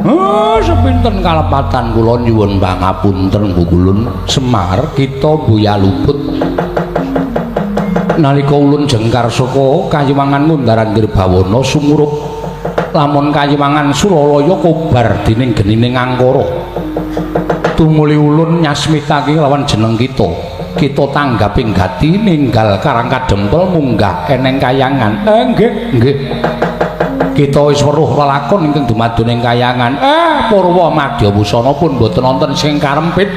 Oh, sepinten kalepatan kula nyuwun pangapunten Bukulun. Semar kita buya luput. Nalika ulun jengkar saka Kayiwangan Mundaran Girbawana sumurup lamun Kayiwangan Suralaya kobar dening genine Angkara. Tumuli ulun nyasmitake lawan jeneng kita. Kita tanggaping gati ninggal Karang Kadempel munggah eneng kayangan. Nggih, nggih. Kita wis weruh lelakon ingkang dumadon ing kayangan. Purwa Madya Busana pun boten wonten sing karempit.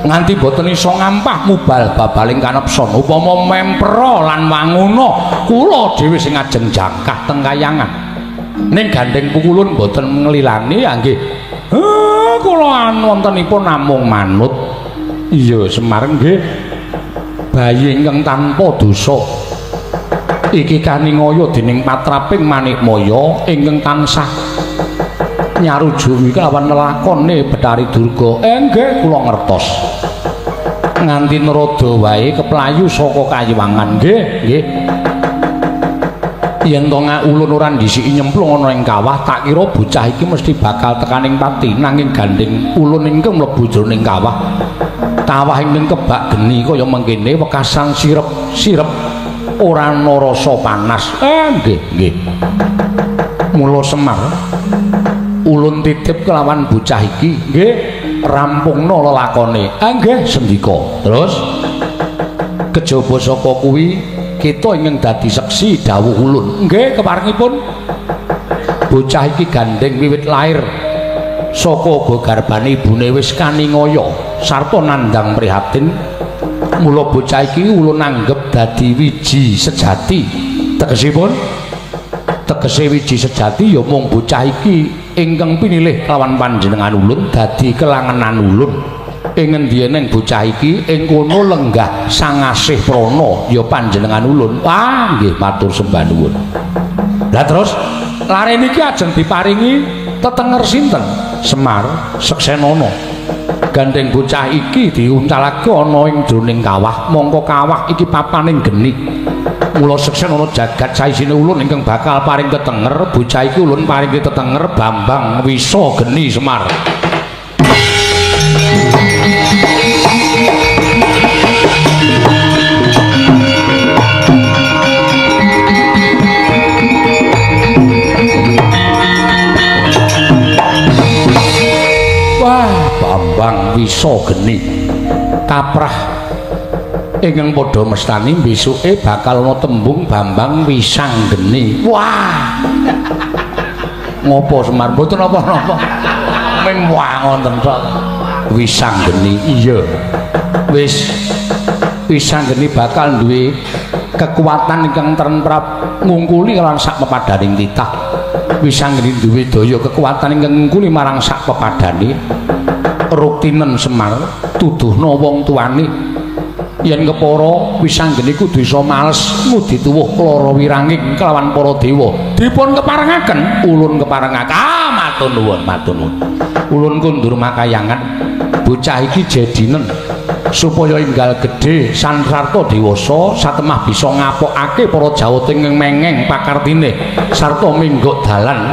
Nganti boten iso ngampah mubal babaling kanepson. Upama mempera lan wanguna kula dhewe sing ajeng jangkah teng kayangan. Ning gandeng pukulun boten nglilani ya nggih. Kula wontenipun namung manut. Iya Semar nggih. Bayi ingkang tanpa dosa. Iki kaningaya dening patraping Manikmaya ingkang tansah nyarujuwi kelawan lelakone Bathari Durga. Nggih kula ngertos. Nganti naroda wae keplayu saka Kayiwangan. Nggih, nggih. Yen to ulun ora ndhisiki nyemplung ana ing kawah, tak kira bocah iki mesti bakal tekaning pati, nanging gandeng ulun ingkang mlebu jroning kawah. Kawah ingkang kebak geni kaya mengkene wekasan sirep-sirep ora ana rasa panas. Nggih, nggih. Mula Semar ulun titip kelawan bocah iki, nggih, rampungna lelakone. Nggih, sendika. Terus kejaba saka kuwi kita ingkang dadi seksi dawuh ulun. Nggih, keparengipun bocah iki gandeng wiwit lair saka garbane ibune wis kaningaya sarta nandhang prihatin. Mula bocah iki ulun anggep dadi wiji sejati. Tegesipun tegese wiji sejati ya mung bocah iki ingkang pinilih kelawan panjenengan ulun dadi kelangenan ulun. Ing ngendi eneng bocah iki ing kono lenggah Sang Asih Prana ya panjenengan ulun. Wah, nggih matur sembah nuwun. Lah terus lare niki ajeng diparingi tetenger sinten? Semar Seksenana. Gandeng bocah iki diuncalake ana ing jroning kawah, mongko kawah iki papaning geni. Mula Seksenana jagat saisine ulun ingkang bakal paring tetenger, bocah iki ulun paring tetenger Bambang Wisa Geni Semar. Wah, Bambang Wisa Geni kaprah ingkang padha mestani besuke bakal ana tembung Bambang Wisang Geni. Wah. Ngopo Semar? Mboten napa-napa. Ming wah ngoten tok. Wisang Geni. Iya. Wis Wisang Geni bakal duwe kekuatan ingkang tremprap ngungkuli lan sak pepadaning titah. Wisang Geni duwe daya kekuatan ingkang ngungkuli marang sak pepadane. Ruktinen Semar tuduhna wong tuane yen kepara Wisang Geni kudu iso males ngudi tuwuh lara wiranging kelawan para dewa. Dipun keparengaken, ulun keparengaken. Ah, matur nuwun, matur nuwun. Ulun kundur makayangan bocah iki jedinen supaya enggal gedhe sansarta dewasa satemah bisa ngapokake para jawata ingkang mengeng pakartine sarta minggok dalan.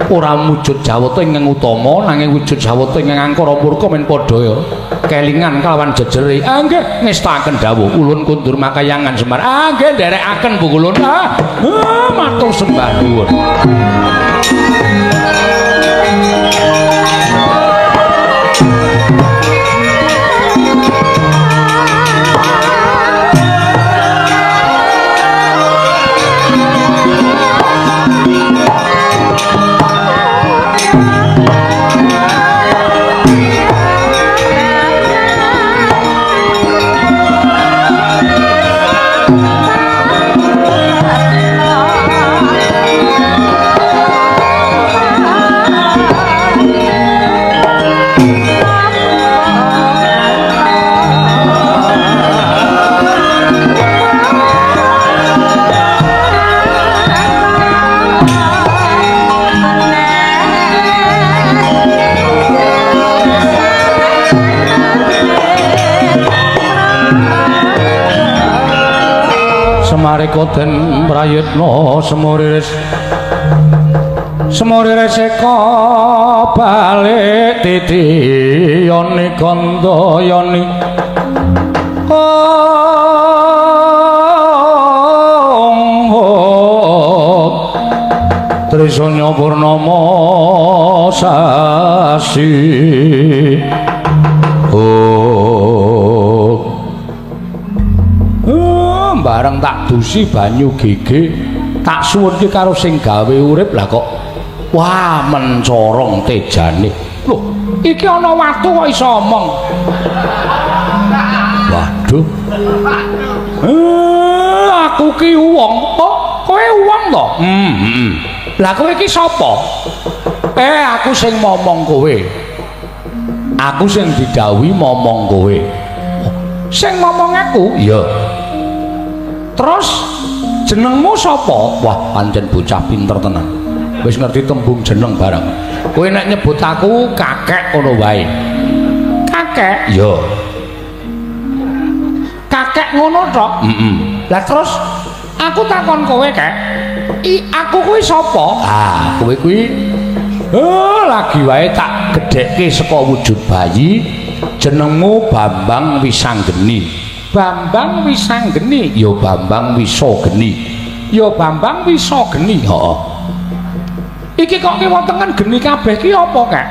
Ora wujud jawata ingkang utama nanging wujud jawata ingkang angkara murka men padha ya kelingan kelawan jejere. Ah nggih ngestakaken dawuh ulun kundur makayangan Semar. Ah nggih nderekaken Bu Kulun. Ah, matur sembah nuwun. Semarika den prayitna semuriris Semore reseka balik titiyane kandayani. Ong Trisanya purnama sasi. Oh. Bareng tak dusi banyu gege, tak suwunke karo sing gawe urip lah kok. Wah, mencorong tejane. Loh, iki ana watu kok iso omong. Waduh. Aku ki wong. Oh, kowe wong to? Heeh. Lah kowe iki sapa? Aku sing momong kowe. Aku sing didhawuhi momong kowe. Oh, sing momong aku? Iya. Terus jenengmu sapa? Wah, pancen bocah pinter tenan. Wis ngerti tembung jeneng barang. Kowe nek nyebut aku kakek ngono wae. Kakek? Iya. Kakek ngono tok? Heeh. Lah terus aku takon kowe, Kek. Aku kuwi sapa? Ah, kowe kuwi lagi wae tak gedhekke saka wujud bayi, jenengmu Bambang Wisanggeni. Bambang Wisanggeni? Ya Bambang Wisageni. Ya Bambang Wisageni. Heeh. Iki kok kiwa tengen geni kabeh ki apa, Kek?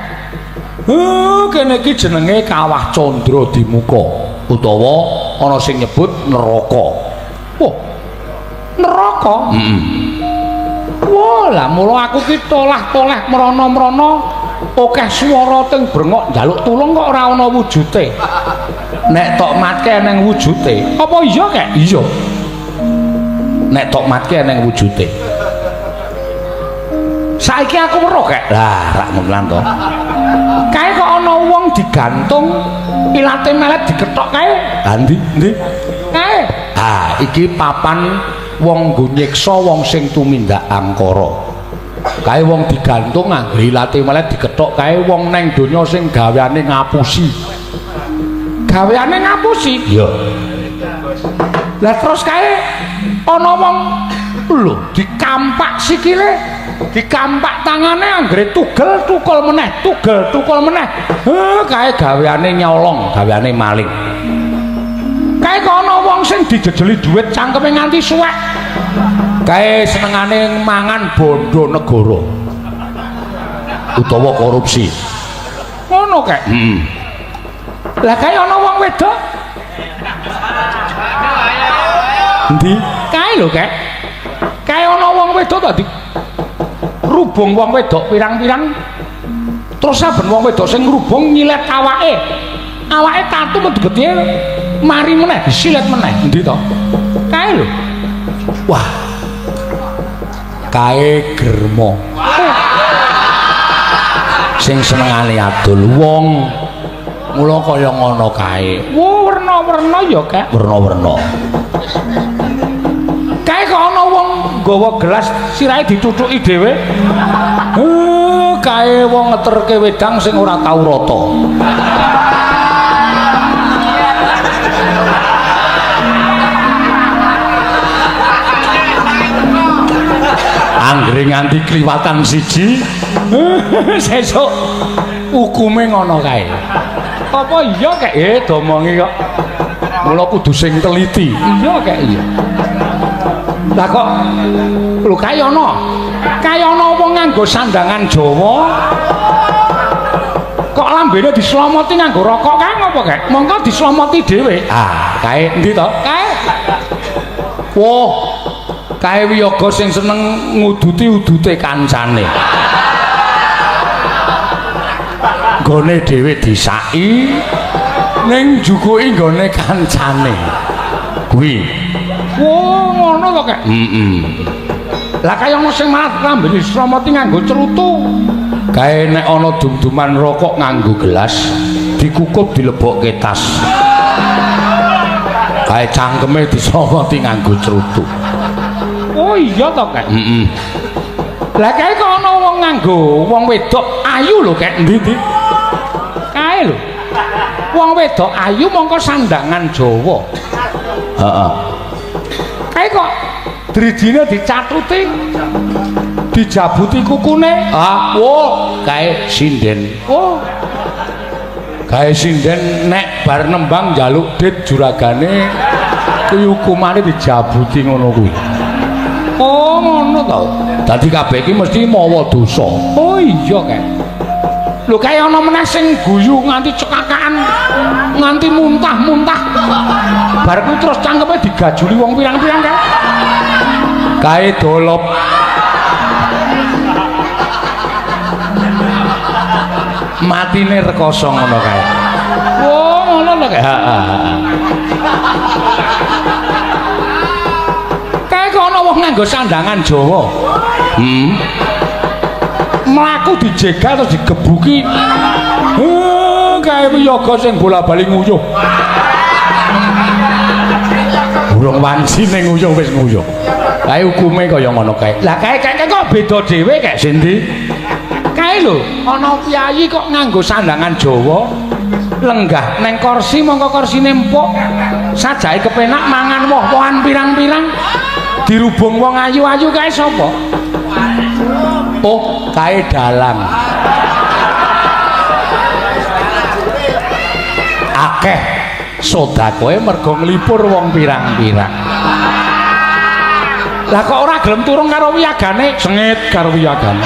Kene iki jenenge Kawah Candra Dimuka utawa ana sing nyebut neraka. Wah. Neraka? Heeh. Wah, lah mula aku ki tolah-toleh mrana-mrana akeh swara teng brengok njaluk tulung kok ora ana wujute. Nek tok matke eneng wujute. Apa iya, Kek? Iya. Nek tok matke eneng wujute. Saiki aku weruh, Kek. Lah, rak ngono to. Kae kok ana wong digantung ilate melet dikethok kae. Lah ndi? Ndi? Kae. Ah, iki papan wong nggo nyiksa wong sing tumindak angkara. Kae wong digantung anggere ilate melet dikethok kae wong neng donya sing gaweane ngapusi. Gaweane ngapusi? Iya. Lah terus kae ana wong lho dikampak sikile, dikampak tangane anggere tugel tukul meneh, tugel tukul meneh. Kae gaweane nyolong, gaweane maling. Kae kok ana wong sing dijejeli dhuwit cangkeme nganti suwek. Kae senengane mangan bondo negara utawa korupsi. Ngono kek. Heeh. Lah kae ana wong wedok. Endi? Kae lho, Kek. Kae ana wong wedok to rubung wong wedok pirang-pirang. Terus saben wong wedok sing ngrubung nyilet awake. Awake tatu metu getihe mari meneh disilet meneh. Endi to? Kae lho. Wah. Kae germo. Sing senengane adol wong. Mula kaya ngono kae. Wah, werna-werna ya, Kek. Werna-werna. Kae kok ana wong nggawa gelas sirahe dithuthuki dhewe. Kae wong ngeterke wedang sing ora tau rata. Anggere nganti kliwatan siji, sesuk hukume ngono kae. Apa iya, Kek? Domongi kok. Mula kudu sing teliti. Iya, Kek, iya. Lah kok lho kae ana. Kae ana wong nganggo sandangan Jawa. Kok lambene dislomoti nganggo rokok kae ngopo, Kek? Mongko dislomoti dhewe. Ah, kae endi to? Kae. Wah, kae wiyaga sing seneng nguduti-udute kancane. Nggone dhewe disaki ning njukuki nggone kancane. Kuwi. Wah, ngono to, Kek? Heeh. Lah kaya ana sing malah lambene dislomoti nganggo cerutu. Kae nek ana dum-duman rokok nganggo gelas, dikukup dilebokke tas. Kae cangkeme dislomoti nganggo cerutu. Oh iya to, Kek? Heeh. Lah kae kok ana wong nganggo wong wedok ayu lho, Kek. Endi-endi? Kae lho. Wong wedok ayu mongko sandangan Jawa. Heeh. Kae kok drijine dicathuti. Dijabuti kukune. Ah, wo, kae sinden. Oh. Gawe sinden nek bar nembang njaluk dit juragane kuwi hukumane dijabuti ngono kuwi. Oh, ngono to. Dadi kabeh iki mesti mawa dosa. Oh iya kae. Lho kae ana meneh sing guyu nganti cekakaan, nganti muntah-muntah. Bar kuwi terus cangkeme digajuli wong pirang-pirang kae. Kae dolop. Matine rekoso ngono kae. Oh, ngono lho kae. Heeh. Kae kok ana wong nganggo sandangan Jawa. Mlaku dijegal terus digebuki. Kae wiyaga sing bola-bali nguyuh. Burung wancine nguyuh wis nguyuh. Kae hukume kaya ngono kae. Lah kae kae kok beda dhewe kae sindi. Kae lho, ana piyayi kok nganggo sandangan Jawa, lenggah neng kursi mongko kursine empuk, sajake kepenak mangan woh-wohan pirang-pirang, dirubung wong ayu-ayu kae sapa? Oh, kae dalang. Akeh sedekahe mergo nglipur wong pirang-pirang. Lah kok ora gelem turung karo wiyagane? Sengit karo wiyagane.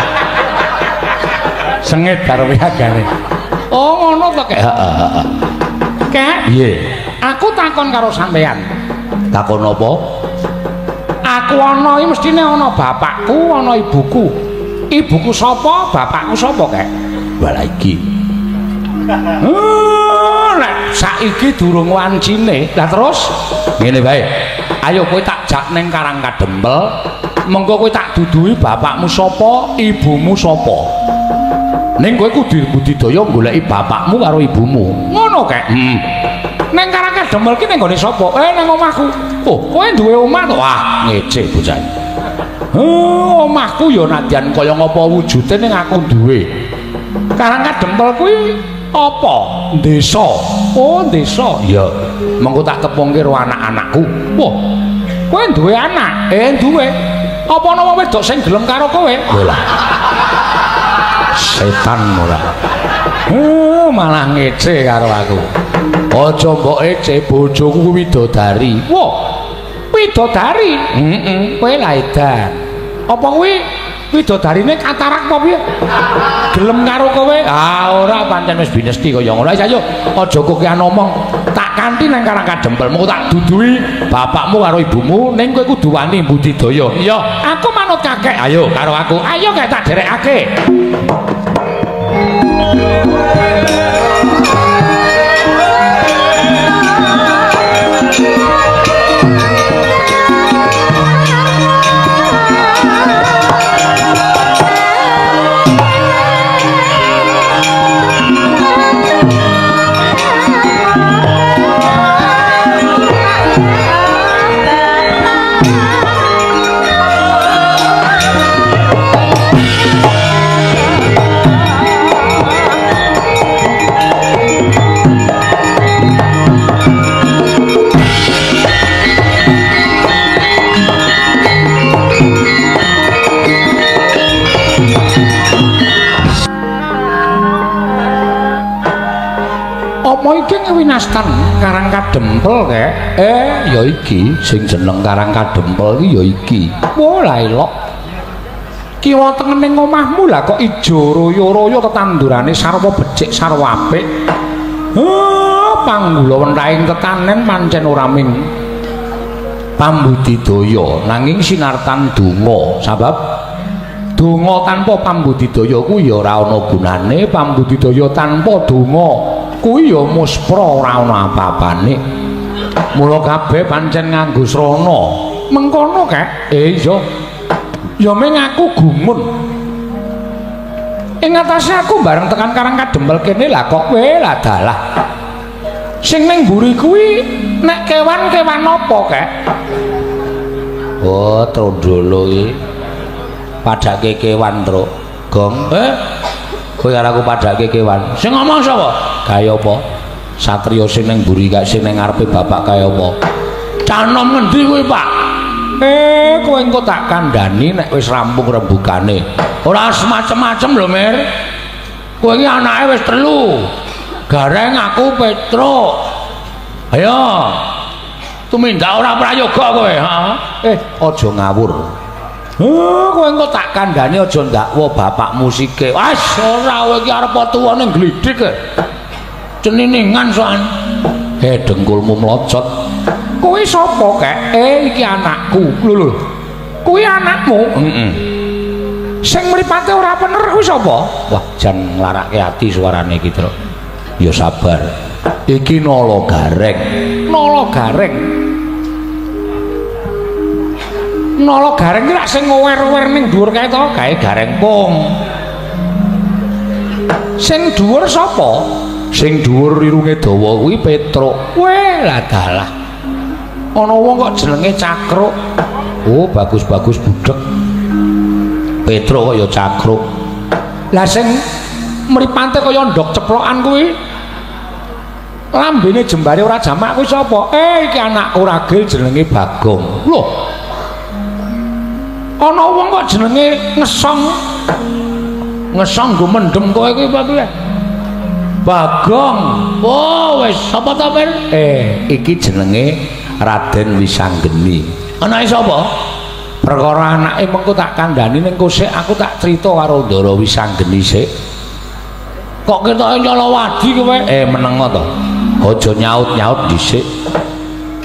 Sengit karo wiyagane. Oh, ngono to kek. Heeh, heeh. Kek, piye? Aku takon karo sampean. Takon apa? Aku ana iki mestine ana bapakku, ana ibuku. Ibuku sapa, bapakku sapa, Kek? Walah iki. Nek saiki durung wancine. Lah terus ngene wae. Ayo kowe tak jak ning Karang Kadempel, mengko kowe tak duduhi bapakmu sapa, ibumu sapa. Ning kowe kudu budidaya goleki bapakmu karo ibumu. Ngono, Kek? Heeh. Neng Karang Kadempel ki ning gone sapa? Nang omahku. Oh, kowe duwe omah to? Wah, ngece bocah. Heh, omahku ya nadyan kaya ngapa wujude ning aku duwe. Karang Kadempel kuwi apa? Desa. Oh, desa. Iya. Mengko tak tepungke karo anak-anakku. Wah, kowe duwe anak? Duwe. Apa ana wong wedok sing gelem karo kowe? Lho lah. Setan ora. Malah ngece karo aku. Aja mbok ece, bojoku kuwi widodari. Wah, widodari? Heeh, kowe lah edan. Apa kuwi widodarine katarak apa piye? Gelem karo kowe? Ah, ora, pancen wis binesti kaya ngono. Ayo, aja kokean omong. Tak kanthi nang Karang Kadempel, mengko tak duduhi bapakmu karo ibumu, ning kowe kudu wani budidaya. Iya, aku manut kakek. Ayo karo aku. Ayo kek tak derekake. Apa iki winastan Karang Kadempel kek? Ya iki sing jeneng Karang Kadempel iki ya iki. Wah, lah elok. Kiwa tengen ning omahmu lah kok ijo royo-royo tetandurane sarwa becik sarwa apik. Panggula wentahing tetanen pancen ora ming pambudidaya nanging sinartan donga. Sebab donga tanpa pambudidaya kuwi ya ora ana gunane, pambudidaya tanpa donga kuwi ya muspra ora ana apa-apane. Mula kabeh pancen nganggo srana. Mengkono kek? Iya. Ya ming aku gumun. Ing atase aku bareng tekan Karang Kadempel kene lah kok kowe lah dalah. Sing ning mburi kuwi nek kewan-kewan apa kek? Oh, trondolo iki. Padake kewan, Truk. Gong. Kowe karo aku padake kewan. Sing ngomong sapa? Kaya apa? Satriya sing ning mburi kaya sing ning ngarepe bapak kaya apa? Canom ngendi kuwi, Pak? Kowe engko tak kandhani nek wis rampung rembugane. Ora semacem-macem lho, Mir. Kowe iki anake wis 3. Gareng aku Petruk. Ayo. Tumindak ora prayoga kowe, ha? Aja ngawur. Kowe engko tak kandhani aja ndakwa bapakmu sike. Wes ora kowe iki arep tuwa ning glidhik. Ceniningan soan. Dengkulmu mlocot. Kowe sapa, Kek? Iki anakku. Lho lho. Kuwi anakmu? Heeh. Sing mripate ora bener kuwi sapa? Wah, jan nglarake ati suarane iki, Truk. Ya sabar. Iki Nala Gareng. Nala Gareng. Nala Gareng ki rak sing ngower-ower ning dhuwur kae to, gawe gareng pung. Sing dhuwur sapa? Sing dhuwur irunge dawa kuwi Petruk. Weh, lah dalah. Ana wong kok jenenge Cakruk. Oh, bagus-bagus budhek. Petruk kok ya Cakruk. Lah sing mripate kaya ndok ceplokan kuwi lambene jembare ora jamak kuwi sapa? Iki anakku ragil jenenge Bagong. Loh. Ana wong kok jenenge Ngesong. Ngesong nggo mendem kowe kuwi apa piye? Bagong. Oh, wis sapa ta, Mir? Iki jenenge Raden Wisanggeni. Anake sapa? Perkara anake mengko tak kandhani ning kosek aku tak crita karo Ndara Wisanggeni sik. Kok ketoke nyalawadi kowe? Menengo to. Aja nyaut-nyaut dhisik.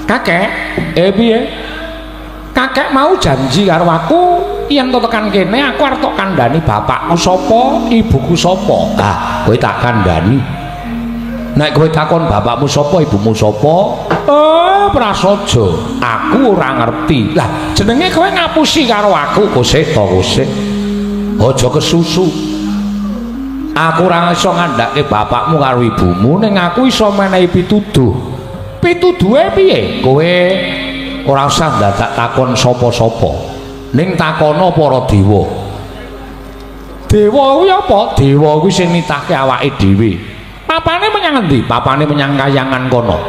Kakek, piye? Kakek mau janji karo aku yen to tekan kene aku arep tok kandhani bapakku sapa, ibuku sapa. Ah, kowe tak kandhani. Nek kowe takon bapakmu sapa, ibumu sapa? Prasaja, aku ora ngerti. Lah, jenenge kowe ngapusi karo aku, kosek to kosek. Aja kesusu. Aku ora iso ngandhake bapakmu karo ibumu, ning aku iso menehi pituduh. Pituduhe piye? Kowe ora usah dadak takon sapa-sapa. Ning takono para dewa. Dewa kuwi apa? Dewa kuwi sing nitahke awake dhewe. Papane menyang endi? Papane menyang kayangan kono.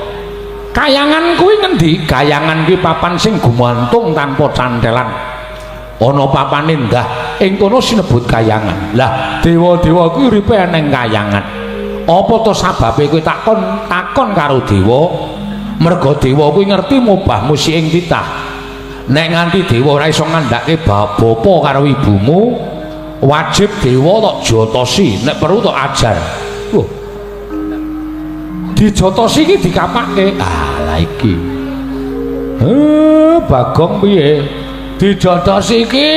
Kayangan kuwi ngendi? Kayangan kuwi papan sing gumantung tanpa cantelan. Ana papane ndah ing kono sinebut kayangan. Lah, dewa-dewa kuwi uripe ning kayangan. Apa to sababe kowe takon takon karo dewa? Merga dewa kuwi ngerti mubah musik ing titah. Nek nganti dewa ora iso ngandhake bapa karo ibumu, wajib dewa tok jotosi, nek perlu tok ajar. Loh. Dijotosi iki dikapake. Ah, lah iki. Bagong piye? Dijotosi iki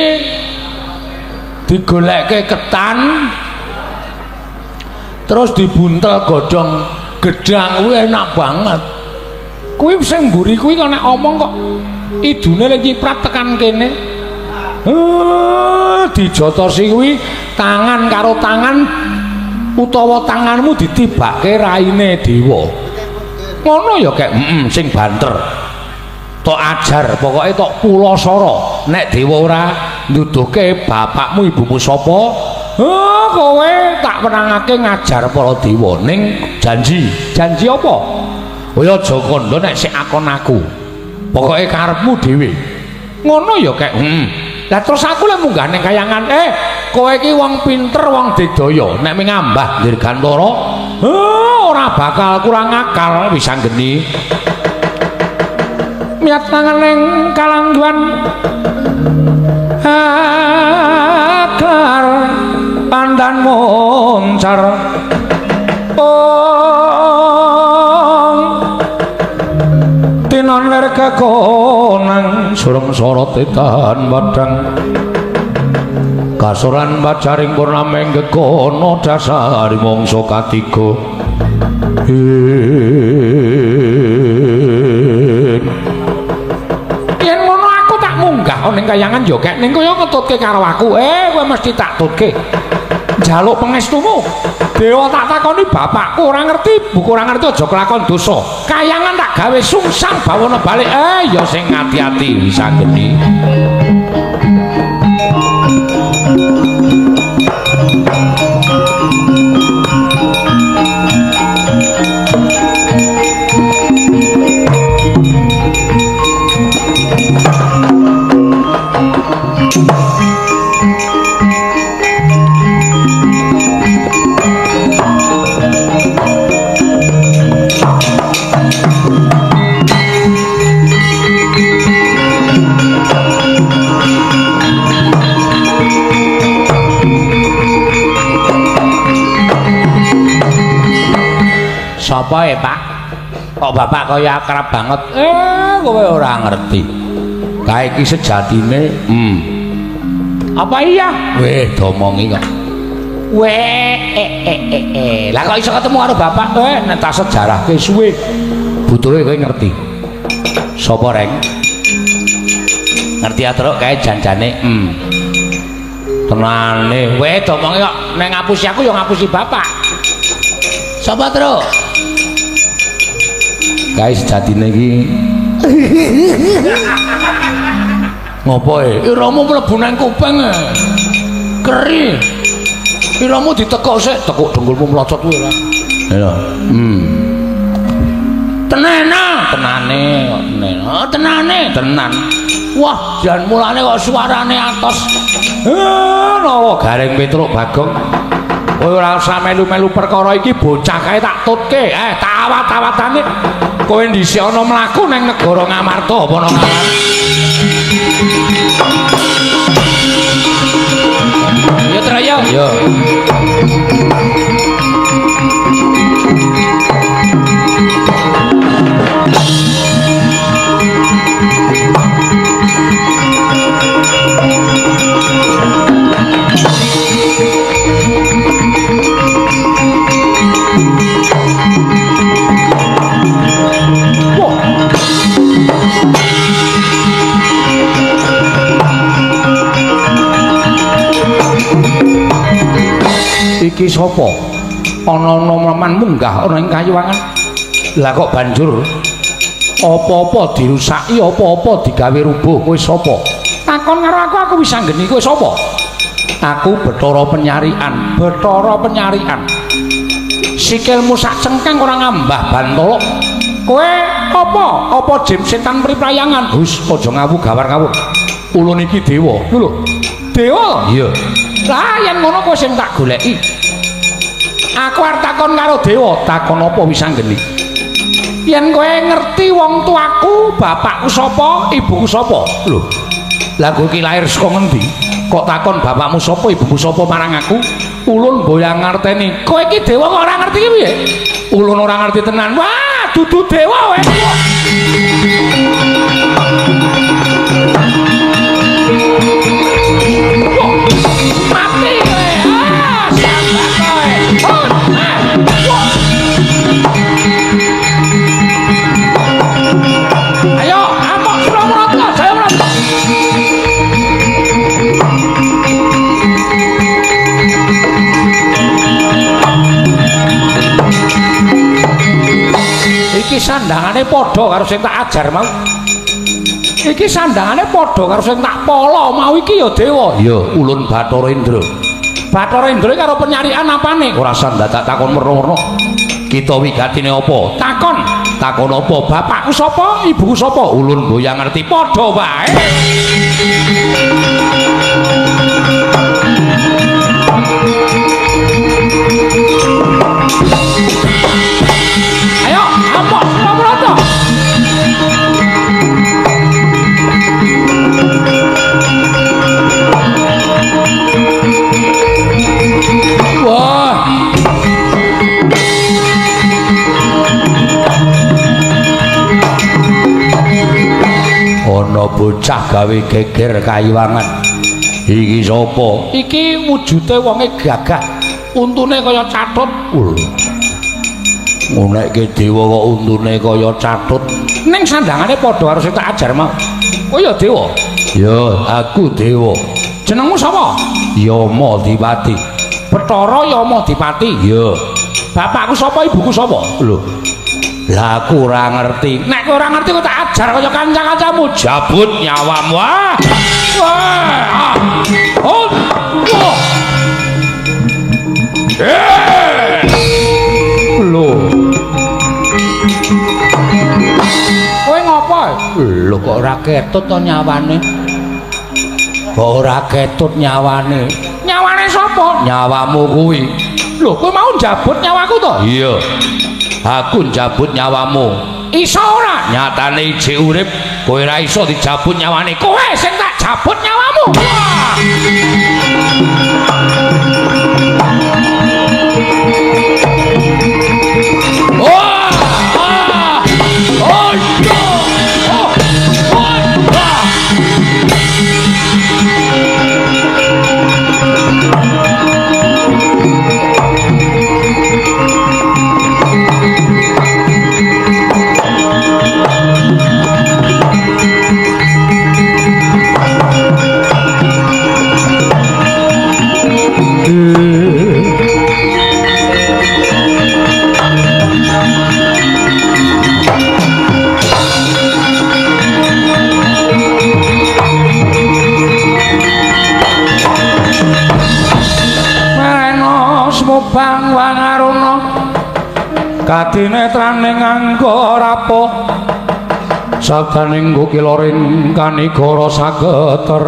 digolekke ketan terus dibuntel godhong gedang kuwi enak banget. Kuwi sing mburi kuwi kok nek omong kok idune lek nyiprat tekan kene. Dijotosi kuwi tangan karo tangan utawa tanganmu ditibake raine dewa. Ngono ya kek, heeh, sing banter. Tok ajar, pokoke tok pulasara. Nek dewa ora nduduhke bapakmu ibumu sapa, kowe tak wenangake ngajar para dewa ning janji. Janji apa? Kowe aja kandha nek sik akon aku. Pokoke karepmu dhewe. Ngono ya kek, heeh. Lah terus aku lek munggah ning kayangan, kowe iki wong pinter, wong digdaya, nek mingambah dirgantara, ora bakal kurang akal Wisanggeni. Miat tangan ning kalangguan akar pandan moncar. Ong tinon ler kekonang sureng sorot tan padang kasoran pacaring purnameng gekono dasar mangsa katiga. Yen ngono aku tak munggah ning kayangan yo kek ning kaya ngetutke karo aku. Kowe mesti tak tutke. Njaluk pangestumu. Dewa tak takoni bapakku ora ngerti, buku ora ngerti aja kelakon dosa. Kayangan tak gawe sungsang bawana balik. Ya sing ati-ati Wisanggeni. Sapa e, Pak? Kok bapak kaya akrab banget? Kowe ora ngerti. Kae iki sejatine, Apa iya? Weh, domongi kok. Weh, Lah kok iso ketemu karo bapak? Nek tak sejarahke suwe. Butuhe kowe ngerti. Sapa, Reng? Ngerti ya, Truk, kae janjane. Tenane. Weh, domongi kok nek ngapusi aku ya ngapusi bapak. Sapa, Truk? Kae sejatine iki ngopo e? Iramu mlebu nang kuping e. Keri. Iramu ditekuk sik, tekuk dengkulmu mlocot kuwi ora. Ya. Tenana, tenane kok tenan. Oh, tenane, tenan. Wah, jan mulane kok suarane atos. Nawa Gareng Petruk Bagong. Kowe ora usah melu-melu perkara iki, bocah kae tak tutke. Tak awat-awatane. Kowe dhisik ana mlaku nang negara Ngamarta apa nang Ngamarta? Ya, Tru, ya. Ya. Iki sapa? Ana noman munggah ana ing kayuwangan. Lah kok banjur apa-apa dirusaki, apa-apa digawe rubuh, kowe sapa? Takon karo aku, aku wis anggeni kowe sapa? Aku Bathara Penyarikan, Bathara Penyarikan. Sikilmu sak cengkeng ora ngambah bantala. Kowe apa? Apa jim setan priprayangan? Hus, aja ngawu gawar ngawur. Ulun iki dewa. Lho. Dewa? Iya. Lah yen ngono kowe sing tak goleki. Aku arep takon karo dewa, takon apa wis anggeni? Yen kowe ngerti wong tuaku, bapakku sapa, ibuku sapa? Lho. Lah kowe iki lahir saka ngendi? Kok takon bapakmu sapa, ibumu sapa marang aku? Ulun boyang ngerteni. Kowe iki dewa kok ora ngerti piye? Ulun ora ngerti tenan. Wah, dudu dewa kowe. Mati kowe. Ah, sambat kowe. Oh, ah. Wah. Ayo, amok Suramrata, Jayamrata. Iki sandangane padha karo sing tak ajar mau. Iki sandangane padha karo sing tak pala mau iki ya dewa. Ya, ulun Bathara Indra. Bathara Indra karo penyarikan apane? Ora usah dadak takon werna-werna. Kita wigatine apa? Takon. Takon apa? Bapakku sapa? Ibuku sapa? Ulun boyang ngerti padha wae. Ayo, amok Suramrata. Wah. Ana bocah gawe geger kayiwangan. Iki sapa? Iki wujude wonge gagah. Untune kaya catut. Ngunekke dewa kok untune kaya catut. Ning sandangane padha karo sing tak ajar mau. Oh ya dewa. Ya, aku dewa. Jenengmu sapa? Yama Dipati. Bathara Yama Dipati. Ya. Bapakku sapa, ibuku sapa? Lho. Lah aku ora ngerti. Nek kowe ora ngerti kok tak ajar kaya kanca-kancamu. Jabut nyawamu. Wah. Wah. Oh. Wah. Lho. Kowe ngopo? Lho kok ora ketut to nyawane? Kok ora ketut nyawane? Nyawane sapa? Nyawamu kuwi. Lho, kowe mau njabut nyawaku to? Iya. Aku njabut nyawamu. Iso ora? Nyatane ijik urip, kowe ora iso dijabut nyawane. Kowe sing tak jabut nyawamu. Wah. Oh! Sang Wangaruna kadinetraning angga rapuh sabdaning kukiloring kanigara sageter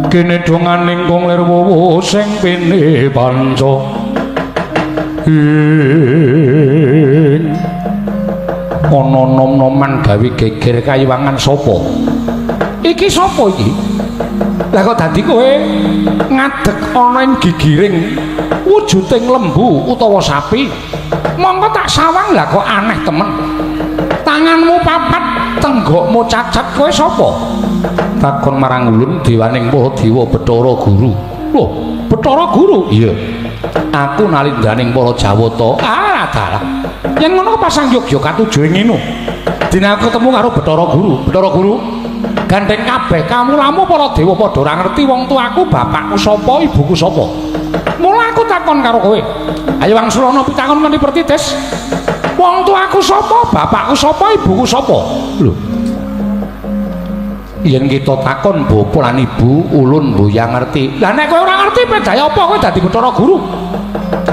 kene donganing kung lir wuwu sing pini panca ing ana nom-noman gawe geger kayiwangan sapa iki sapa iki lah kok dadi kowe ngadeg ana ing gigiring wujuding lembu utawa sapi mongko tak sawang lah kok aneh temen tanganmu papat tenggokmu cacat kowe sapa takon marang ulun dewaning para dewa Bathara Guru. Lho, Bathara Guru? Iya. Aku nalindraning para Jawata. Ah, dalah. Yen ngono pasang yogya katuju ing ngene. Dene aku ketemu karo Bathara Guru. Bathara Guru, gandeng kabeh kamulamu para dewa padha ora ngerti wong tuaku, bapakku sapa, ibuku sapa. Mula aku takon karo kowe. Ayo wangsulana pitakon kanthi pertitis. Wong tuaku sapa, bapakku sapa, ibuku sapa? Lho. Yen kita takon bapa lan ibu, ulun mboyang ngerti. Lah nek kowe ora ngerti pedaya apa kowe dadi Bathara Guru?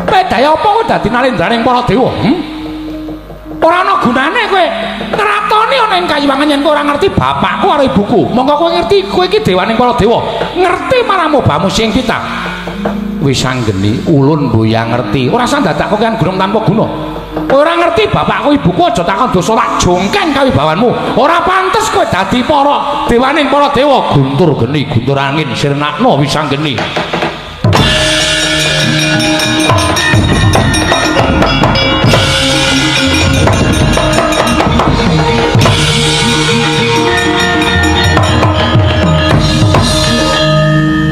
Pedaya apa kowe dadi nalendraning para dewa? Ora ana gunane kowe ngratoni ana ing kayiwangan yen kowe ora ngerti bapakku karo ibuku. Monggo kowe ngerti kowe iki dewaning para dewa. Ngerti marang mobamu sing kita. Wis anggeni ulun mboyang ngerti. Ora usah dadak kokean gunung tanpa guna. Ora ngerti bapakku ibuku aja takon dosa tak jongkeng kawibawanmu. Ora pantes kowe dadi para dewaning para dewa. Guntur geni, guntur angin sirnakno wis anggeni.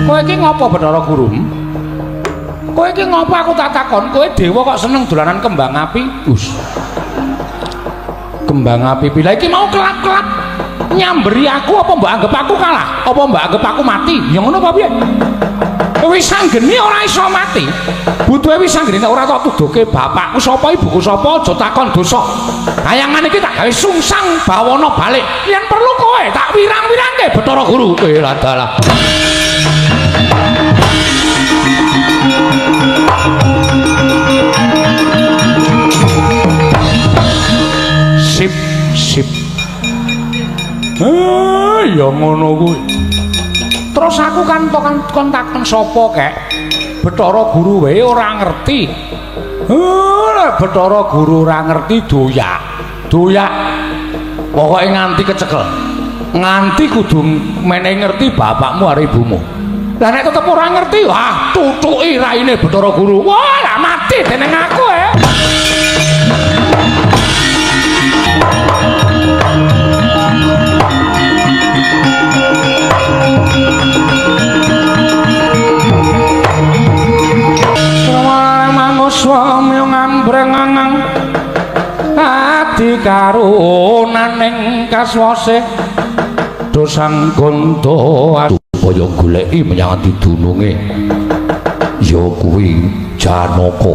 Kowe iki ngopo Bathara Guru? Kowe iki ngopo aku tak takon? Kowe dewa kok seneng dolanan kembang api? Us. Kembang api pila iki mau kelap-kelap nyamberi aku apa mbok anggap aku kalah? Apa mbok anggap aku mati? Ya ngono apa piye? Wis anggeni ora iso mati. Butuhe wis anggeni nek ora tok tuduhke bapakku sapa, ibuku sapa, aja takon dosa. Kayangan iki tak gawe sungsang bawana balik. Yen perlu kowe tak wirang-wirangke Bathara Guru. Kowe dalah. Sip, sip. Ya ngono kuwi. Terus aku kan kon takon sapa kek? Bathara Guru wae ora ngerti. Bathara Guru ora ngerti doyak. Doyak. Pokoke nganti kecekel. Nganti kudu menehi ngerti bapakmu karo ibumu. Lah nek tetep ora ngerti, wah tutuki raine Bathara Guru. Wah, lah mati dening aku eh. Ngambreng adi karunaning kaswase dosang gondo supaya goleki menyang didununge ya kuwi Janaka.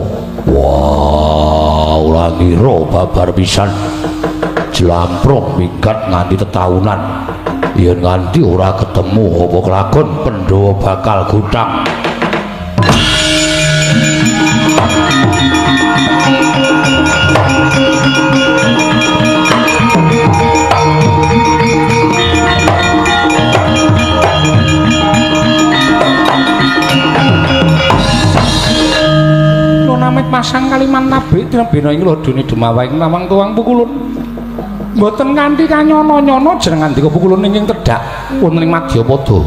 Wah, ora ngira babar pisan jlamprong minggat nganti tetaunan yen nganti ora ketemu apa kelakon Pandhawa bakal gutang. Namit masang kaliman tabik tinebena ing lodone Demawa ing nawang tuwang pukulun. Mboten kanthi kanyono-nyono jeneng ngandika pukulun ingkang tedhak wonten ing Madyapada.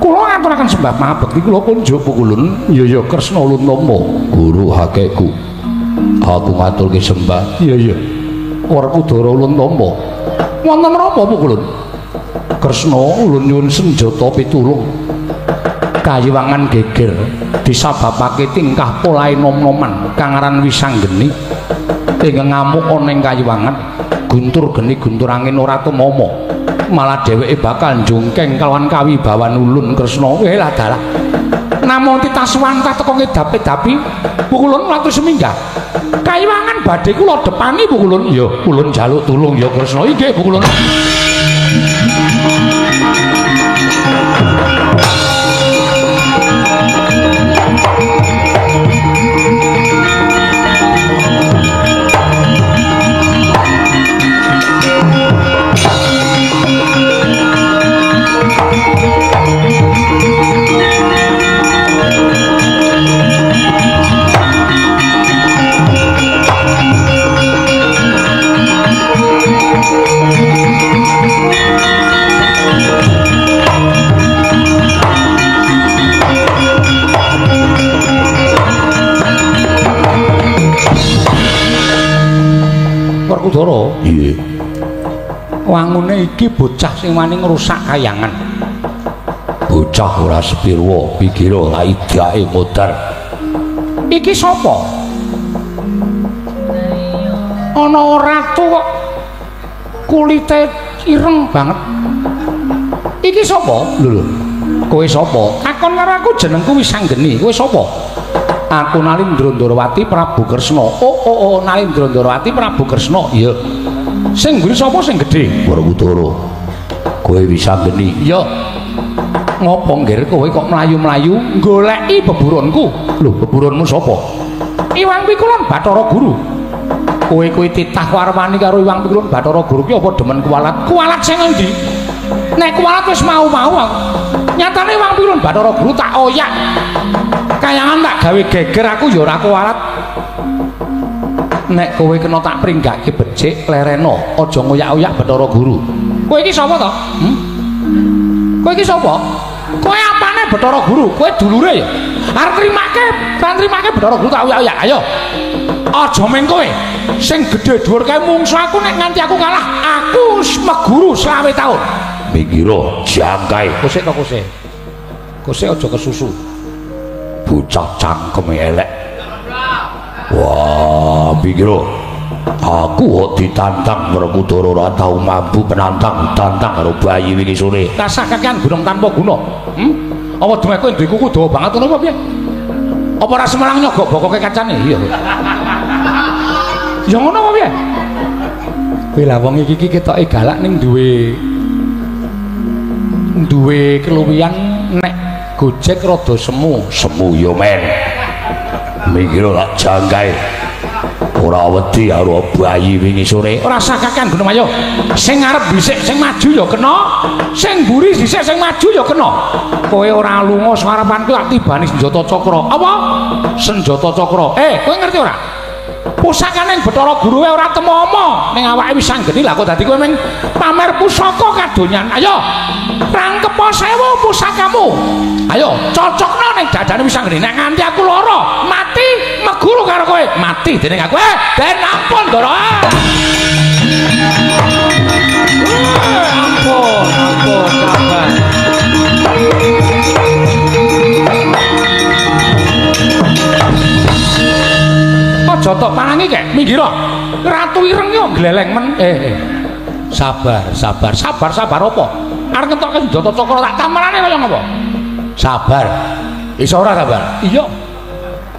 Kula ngaturaken sembah pangabekti kula kunjuk pukulun. Iya ya Kresna ulun tampa guru hakeku. Aku ngaturke sembah. Iya iya. Werkudara ulun tampa. Wonten menapa pukulun? Kresna ulun nyuwun senjata pitulung. Kayiwangan geger disababake tingkah polahe nom-noman kang aran Wisanggeni ingkang ngamuk ana ing kayiwangan guntur geni guntur angin ora tumama malah dheweke bakal njungkeng kalawan kawibawan ulun Kresna. Lah dalah namung titaswantah teka ngedapi-dapi pukulun latur seminggah kayiwangan badhe kula depani pukulun. Ya ulun njaluk tulung ya Kresna. Inggih pukulun. Werkudara. Iya. Wangune iki bocah sing wani ngrusak kayangan. Bocah ora sepirwa, pikira laidake modar. Iki sapa? Ana ratu kok kulite ireng banget. Iki sapa? Lho lho. Kowe sapa? Takon karo aku jenengku Wisanggeni. Kowe sapa? Aku Nalindra Ndrawati Prabu Kresna. Oh oh oh, Nalindra Ndrawati Prabu Kresna. Iya. Sing mburi sapa sing gedhe? Werkudara. Kowe Wisanggeni. Iya. Ngopo nggir kowe kok mlayu-mlayu goleki beburonku? Lho, beburonmu sapa? Iwang Pikulon Bathara Guru. Kowe kuwi titah warwani karo Iwang Pikulon Bathara Guru ki apa demen kuwalat? Kuwalat sing endi? Nek kuwalat wis mau-mau aku. Nyatane Iwang Pikulon Bathara Guru tak oyak. Kayangan tak gawe geger aku ya ora kuwalat. Nek kowe kena tak pringgake becik lereno, aja ngoyak-oyak Bathara Guru. Kowe iki sapa to? Hmm? Kowe iki sapa? Kowe apane Bathara Guru? Kowe dulure ya? Arep trimake, arep trimake Bathara Guru tak oyak-oyak. Ayo. Aja meng kowe. Sing gedhe dhuwur kae mungsu aku nek nganti aku kalah, aku meguru 25 taun. Mikira jangkae. Kosek to kosek. Kosek aja kesusu. Bocah cangkeme elek. Wah, pikira aku kok ditantang Werkudara ora tau mampu penantang tantang karo bayi wingi sore. Rasah kakean gunung tanpa guna. Hmm? Apa duwe kowe duwe kuku dawa banget ngono apa piye? Apa ora semelang nyogok bokoke kacane? Iya. Ya ngono apa piye? Kowe lah wong iki iki ketoke galak ning duwe keluwihan nek Gojek rada semu. Semu ya men. Mikira lak jangkae. Ora wedi karo bayi wingi sore. Ora usah kakean gunung ayo. Sing ngarep dhisik sing maju ya kena, sing mburi dhisik sing maju ya kena. Kowe ora lunga sarapanku tak tibani senjata cakra. Apa? Senjata cakra. Kowe ngerti ora? Pusakane Bathara Guru wae ora temomo ning awake wis anggeni lah kok dadi kowe mung pamer pusaka kadonyan. Ayo rangkepa sewu pusakamu. Ayo cocokno ning dadane wis anggeni. Nek nganti aku lara, mati meguru karo kowe. Mati dening aku. Den ampun Ndara. Ampun, ampun, sabar. Aja tok parangi kek, minggir. Ratu ireng yo gleleng men. Sabar, sabar, sabar, sabar apa? Arep ngetokke senjata cakra tak tamarane kaya ngapa? Sabar. Iso ora sabar? Iya.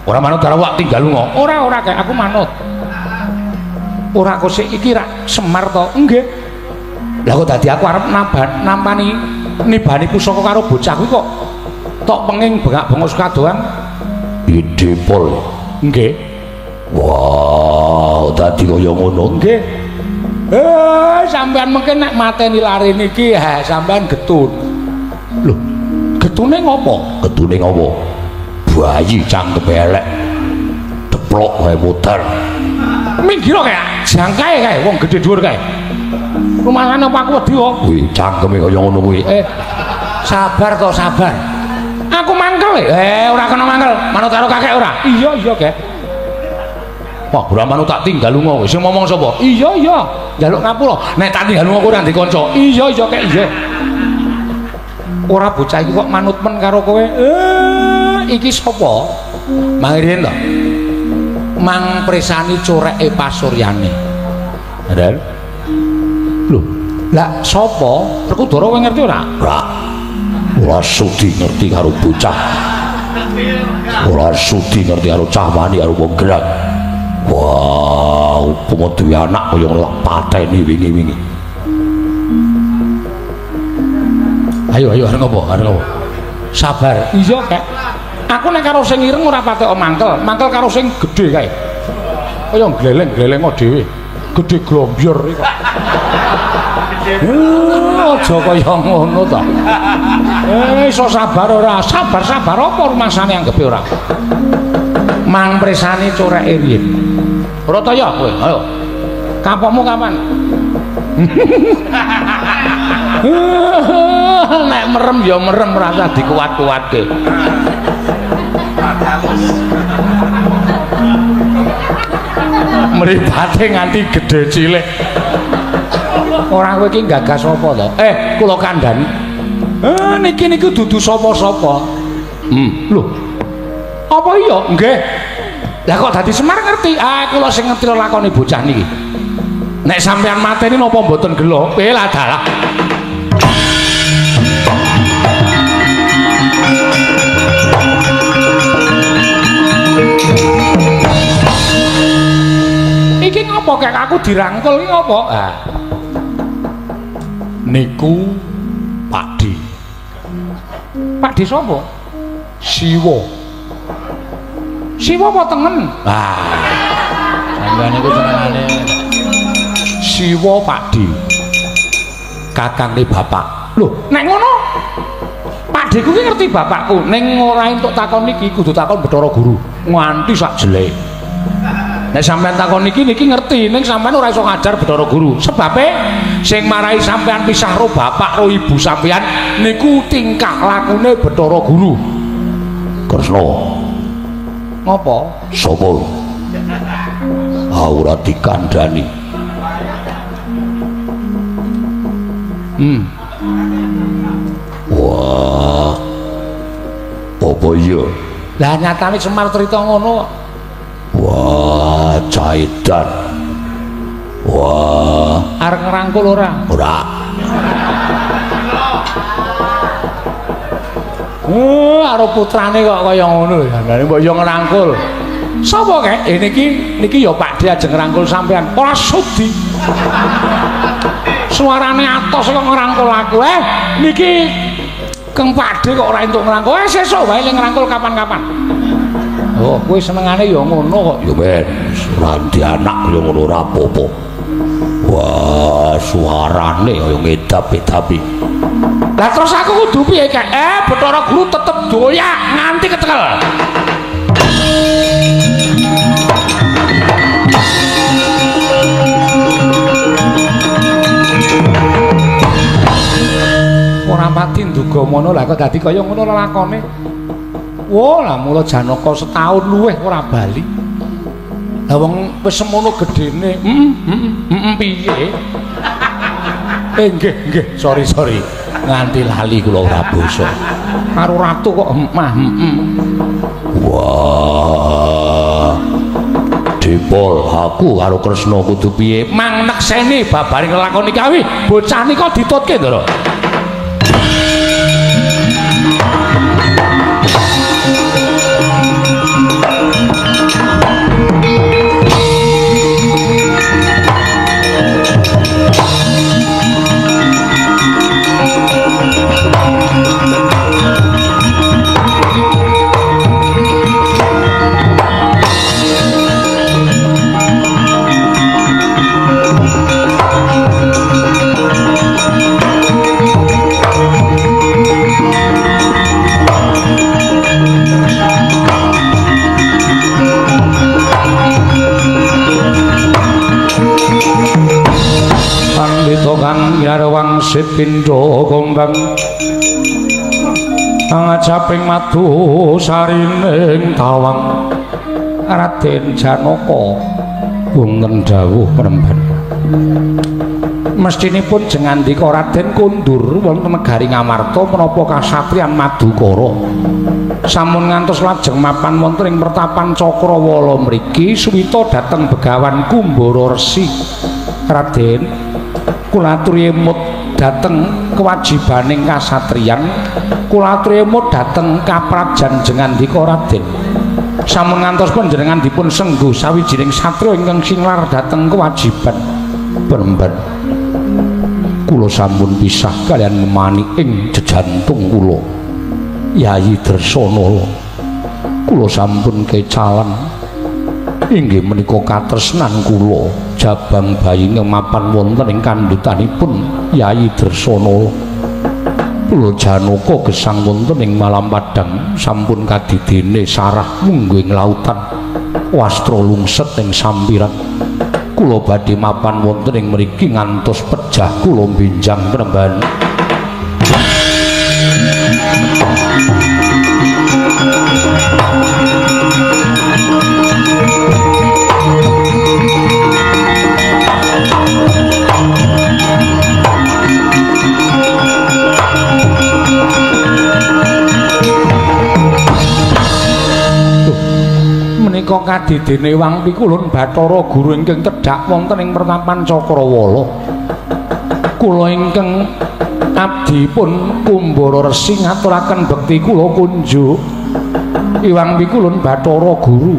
Ora manut karo wak tinggal lunga. Ora, ora kek aku manut. Ora kosik iki rak Semar to? Nggih. Lah kok dadi aku arep nampani nibani pusaka karo bocah kuwi kok tok penging bengak-bengok kadoan. Ide pol. Nggih. Wah, dadi kaya ngono. Nggih. Sampean mungkin nek mateni lare niki, ha sampean getun. Lho, getune ngopo? Getune ngopo? Bayi cangkeme elek. Deplok wae muter. Minggir kae, jangkae kae wong gedhe dhuwur kae. Rumasane apa aku wedi kok? Kuwi cangkeme kaya ngono kuwi. Sabar to, sabar. Aku mangkel. Ora kena mangkel. Manut karo kakek ora? Iya, iya, Kek. Wah, ora manut tak tinggal lunga kowe. Sing ngomong sapa? Iya, iya. Njaluk ngapura. Nek tak tinggal lunga kowe ora ndek kanca. Iya, iya, Kek, iya. Ora bocah iki kok manut men karo kowe. Iki sapa? Mang riyen to. Mang presani coreke pasuryane. Padahal. Lho, lah sapa? Werkudara kowe ngerti ora? Ora. Ora sudi ngerti karo bocah. Ora sudi ngerti karo cah wani karo wong gerak. Wah, upama duwe anak kaya ngono tak pateni wingi-wingi. Ayo, ayo arep ngopo? Arep ngopo? Sabar. Iya, Kek. Aku nek karo sing ireng ora patek mangkel, mangkel karo sing gedhe kae. Kaya gleleng-gleleng dhewe. Gedhe glombyur iki kok. Aja kaya ngono ta. Iso sabar ora? Sabar-sabar apa rumasane anggepe ora? Mang presani coreke riyen. Ora ta ya kowe? Ayo. Kapokmu kapan? Nek merem ya merem ora usah dikuat-kuatke. Mripate nganti gedhe cilik. Ora kowe iki gagas apa to? Kula kandhani. Niki niku dudu sapa-sapa. Lho. Apa iya? Nggih. Lah kok dadi Semar ngerti? Ah, kula sing ngerti lakone bocah niki. Nek sampean mateni napa mboten gelo? Lah dalah. Iki ngopo kek aku dirangkul iki ngopo? Ah. Niku Pakdi. Pakdi sapa? Siwa. Siwa apa tengen? Ah. Sampeyan niku senengane Siwa Pakdi. Kakangne bapak. Lho, nek ngono Pakdiku ki ngerti bapakku, ning ora entuk takon niki kudu takon Bathara Guru nganti sak jelek. Nek sampean takon niki niki ngerti, ning sampean ora iso ngajar Bathara Guru. Sebabe sing marai sampean pisah ro bapak ro ibu sampean niku tingkah lakune Bathara Guru. Kresna. Ngopo? Sapa? Ora dikandhani. Wah. Apa iya? Lah nyatane Semar crita ngono kok. Wah, caidan. Wah, arep ngrangkul ora? Ora. Oh, karo putrane kok kaya ngono ya. Lah mbok yo ngrangkul. Sapa kek? Niki niki ya Pakde ajeng ngrangkul sampean. Ora sudi. Suarane atos kok ngrangkul aku. Niki Kang Pakde kok ora entuk ngrangkul. Sesuk wae le ngrangkul kapan-kapan. Oh, kowe senengane ya ngono kok. Ya men, ora ndi anak ya ngono ora apa-apa. Wah, suarane kaya ngedap-edapi. Lah terus aku kudu piye, Kek? Bathara Guru tetep doyak nganti ketekel. Ora pati nduga mono lah kok dadi kaya ngono lelakone. Wah, lah mula Janaka setahun luwih ora bali. Lah wong wis semono gedene. Piye? Nggih, nggih, sorry. Nganti lali kula ora basa. Karo ratu kok mah. Wah. Dipol aku karo Kresna kudu piye? Mang nekseni babaring lelakon iki awi, bocah nika ditutke, Ndara. Wangsit pindha gombang angajaping madu sarining tawang Raden Janaka wonten dawuh premban. Mestinipun jengandika Raden kondur wonten negari Ngamarta menapa kasatriyan Madukara sampun ngantos lajeng mapan wonten ing pertapan Cakrawala mriki suwita dhateng Begawan Kumbara Resi. Raden kula aturi emut dhateng kewajibaning kasatriyan, kula aturi emut dhateng kaprajan jengandika Raden. Sampun ngantos panjenengan dipun sengguh sawijining satriya ingkang singlar dhateng kewajiban. Premban kula sampun pisah kalian memani ing jejantung kula Yayi Dresanala. Kula sampun kecalan inggih menika katresnan kula jabang bayi ingkang mapan wonten ing kandhutanipun Yayi Dresanala. Kula Janaka gesang wonten ing malam padhang sampun kadidene sarah mungguh ing lautan wastra lungset ing sampiran. Kula badhe mapan wonten ing mriki ngantos pejah kula benjang premban. Menika kadidene Wang Pikulun Bathara Guru ingkang tedhak wonten ing pertapan Cakrawala. Kula ingkang abdipun Kumbara Resi ngaturaken bekti kula kunjuk Iwang Pikulun Bathara Guru.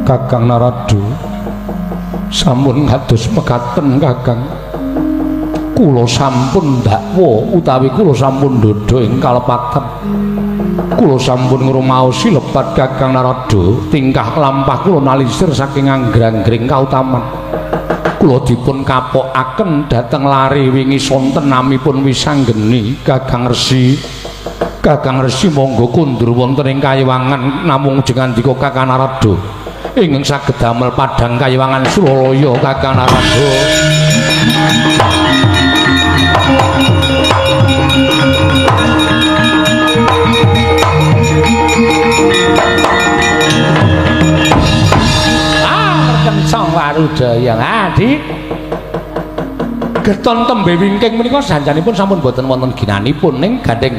Kakang Narada, sampun kados mekaten Kakang. Kula sampun dakwa utawi kula sampun ndhodha ing kalepatan. Kula sampun ngrumaosi lepat Kakang Narada, tingkah lampah kula nalisir saking anggrang-gring kautaman. Kula dipun kapokaken dhateng lare wingi sonten namipun Wisanggeni. Kakang Resi, Kakang Resi monggo kundur wonten ing kayiwangan namung jengandika Kakang Narada ingkang saged damel padhang kayiwangan Suralaya. Kakang Narada. Kencang warudaya ngadi geton tembe wingking menika sanjanipun sampun boten wonten ginanipun ning gandeng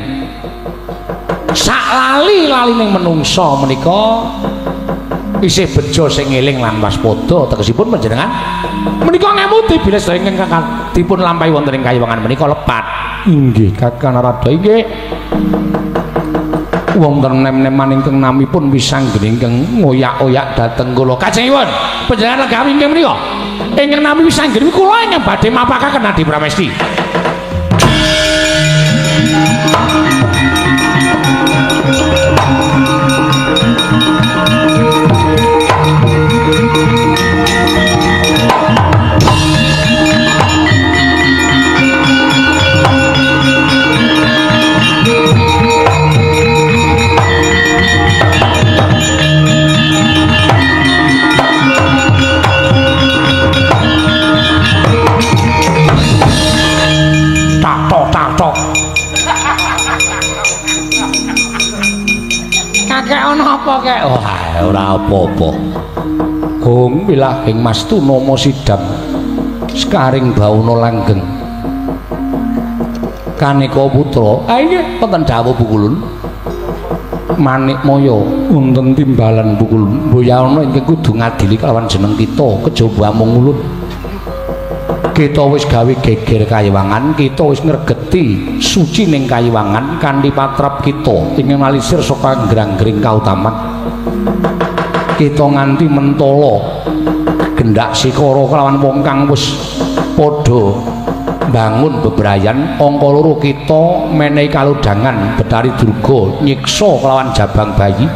sak lali-lalining menungsa menika isih bejo sing eling lan waspada. Tegesipun panjenengan menika ngemuti bilih sedaya ingkang dipun lampahi wonten ing kayiwangan menika lepat. Inggih Kakang Narada, inggih. Wonten nem-neman ingkang namipun Wisanggeni ingkang ngoyak-oyak dhateng kula. Kajengipun panjenengan lenggah wingking menika ingkang nami Wisanggeni kula ingkang badhe mapakaken Adi Pramesti. Kakek ana apa kek? Wah, ora apa-apa. Hong wilahing mastu nama sidam sekaring bawana langgeng. Kaneka putra. Ah inggih wonten dawuh Pukulun. Manikmaya wonten timbalan Pukulun. Mboyana ingkang kudu ngadili kelawan jeneng kita kejaba amung ulun. Kita wis gawe geger kayiwangan, kita wis ngregeti suci ning kayiwangan kanthi patrap kita ingkang nalisir saka anggrang-gring kautaman. Kita nganti mentala gendak sikara kelawan wong kang wis padha bangun bebrayan. Angka loro kita menehi kalodhangan Betari Durga nyiksa kelawan jabang bayi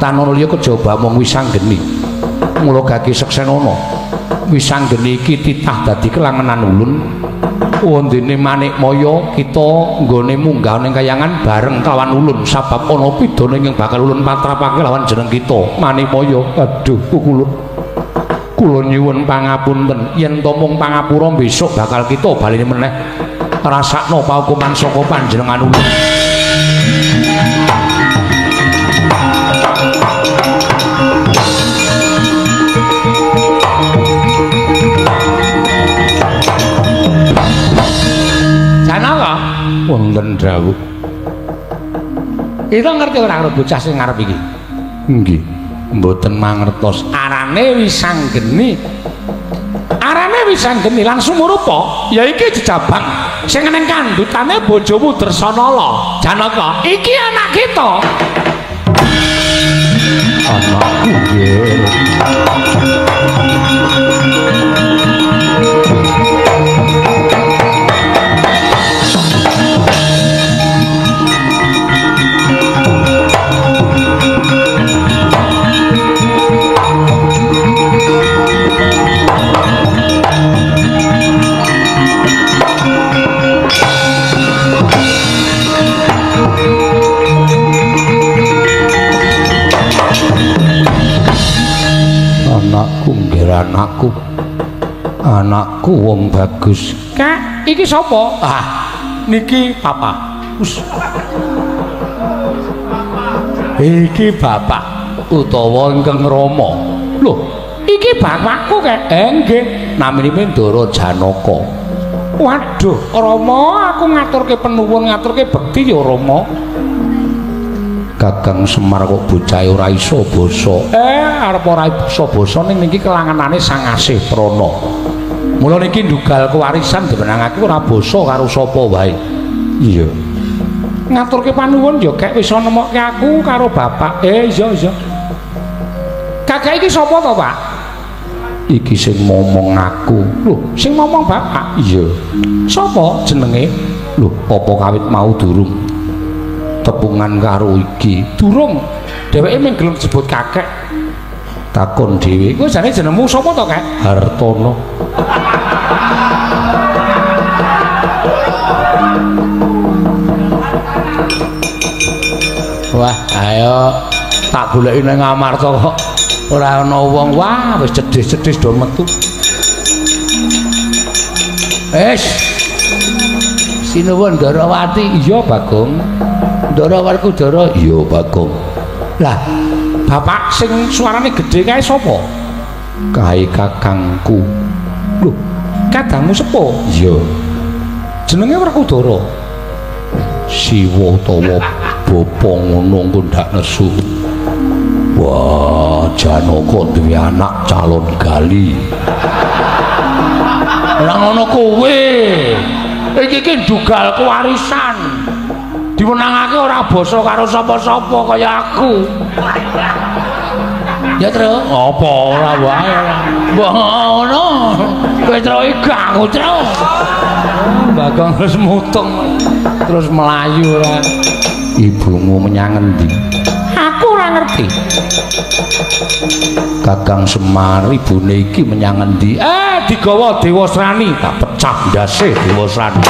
tanana liya kejaba mung Wisanggeni. Mula gage seksenana Wisanggeni iki titah dadi kelangenan ulun. Wondene Manikmaya kita nggone munggah ning kayangan bareng kawan ulun sabab ana pidana ingkang bakal ulun patrapake lawan jeneng kita Manikmaya. Aduh Pukulun, kula nyuwun pangapunten yen to mung pangapura besok bakal kita baleni meneh rasakno paukuman saka panjenengan ulun. Janaka wonten dawuh. Kita ngerti ora karo bocah sing ngarep iki? Nggih, mboten mangertos. Arane Wisanggeni. Arane Wisanggeni lan sumurupa ya iki jejabang sing neng kandhutane bojomu Dresanala. Janaka, iki anak kita. Anakku nggih. Anakku nggih anakku. Anakku wong bagus. Kak, iki sapa? Ah, niki papa. Us. Iki bapak utawa ingkang Rama. Lho, iki bapakku kek. Nggih, naminipun Ndara Janaka. Waduh, Rama, aku ngaturke penuwun, ngaturke bekti ya Rama. Kakang Semar kok bocahe ora iso basa. Arep ora iso basa ning niki kelangenane Sang Asih Prana. Mula niki ndugal kewarisan diwenangake ora basa karo sapa wae. Iya. Ngaturke panuwun ya kek wis nemokke aku karo bapak. Iya iya. Kakek iki sapa to, Pak? Iki sing momong aku. Lho, sing momong bapak? Iya. Sapa jenenge? Lho, apa kawit mau durung tepungan karo iki? Durung. Dheweke mung gelem disebut kakek. Takon dhewe. Kowe jane jenengmu sapa to, Kek? Hartono. Wah, ayo tak goleki ning Amarta kok ora ana wong. Wah, wis cedhis-cedhis do metu. Wis. Sinuwun Ndarawati. Iya, Bagong. Ndara Werkudara. Iya, Bagong. Lah, bapak sing suarane gedhe kae sapa? Kae kakangku. Lho, kadangmu sepuh? Iya. Jenenge Werkudara. Siwa utawa bapa ngono engko ndak nesu. Wah, Janaka duwe anak calon gali. Ora ngono kowe. Iki ki ndugal kewarisan. Diwenangake ora basa karo sapa-sapa kaya aku. Ya, Tru. Apa ora wae. Mbah ngono. Kowe Tru iki aku, Tru. Bagong terus mutung terus melayu ora. Ibumu menyang endi? Aku ora ngerti. Kakang Semar ibune iki menyang endi? Digawa Dewasrani, tak pecah ndase Dewasrani.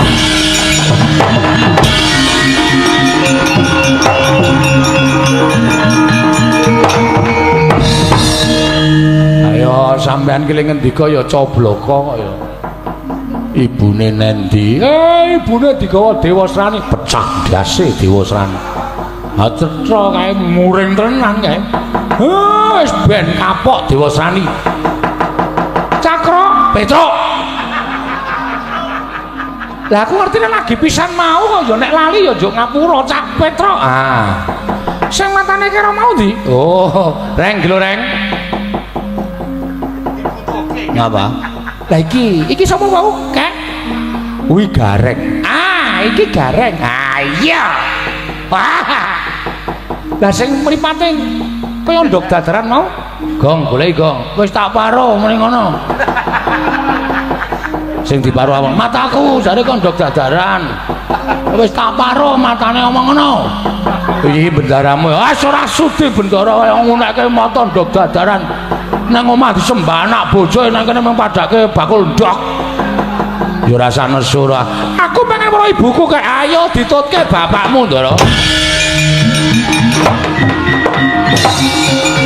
Ayo sampean ki ngendika ya cobloko kok ya. Ibune nendi? Ibune digawa Dewasrani, pecah ndase Dewasrani. Ha cetha kae muring tenan kae. Wis ben kapok Dewasrani. Cakra, Petruk. Lah aku ngerti nek lagi pisan mau kok ya nek lali ya njuk ngapura Cak Petruk. Ah. Sing matane kira mau ndi? Oh, reng gelo reng. Ngapa? Lah iki sapa wau, Kek? Kuwi Gareng. Ah, iki Gareng. Ah iya. Wah. Lah sing mripate kaya ndok dadaran mau? Gong, goleki gong. Wis tak paro muni ngono. Sing diparo awak mataku jare kon ndok dadaran. Wis tak paro matane omong ngono. Iki bendaramu. Ah ora sudi bendara kaya ngunekke mata ndok dadaran. Nang omah disembah anak bojo nang kene mung padake bakul ndok. Ya ora usah nesu ora. Aku pengen weruh ibuku kek ayo ditutke bapakmu, Ndara.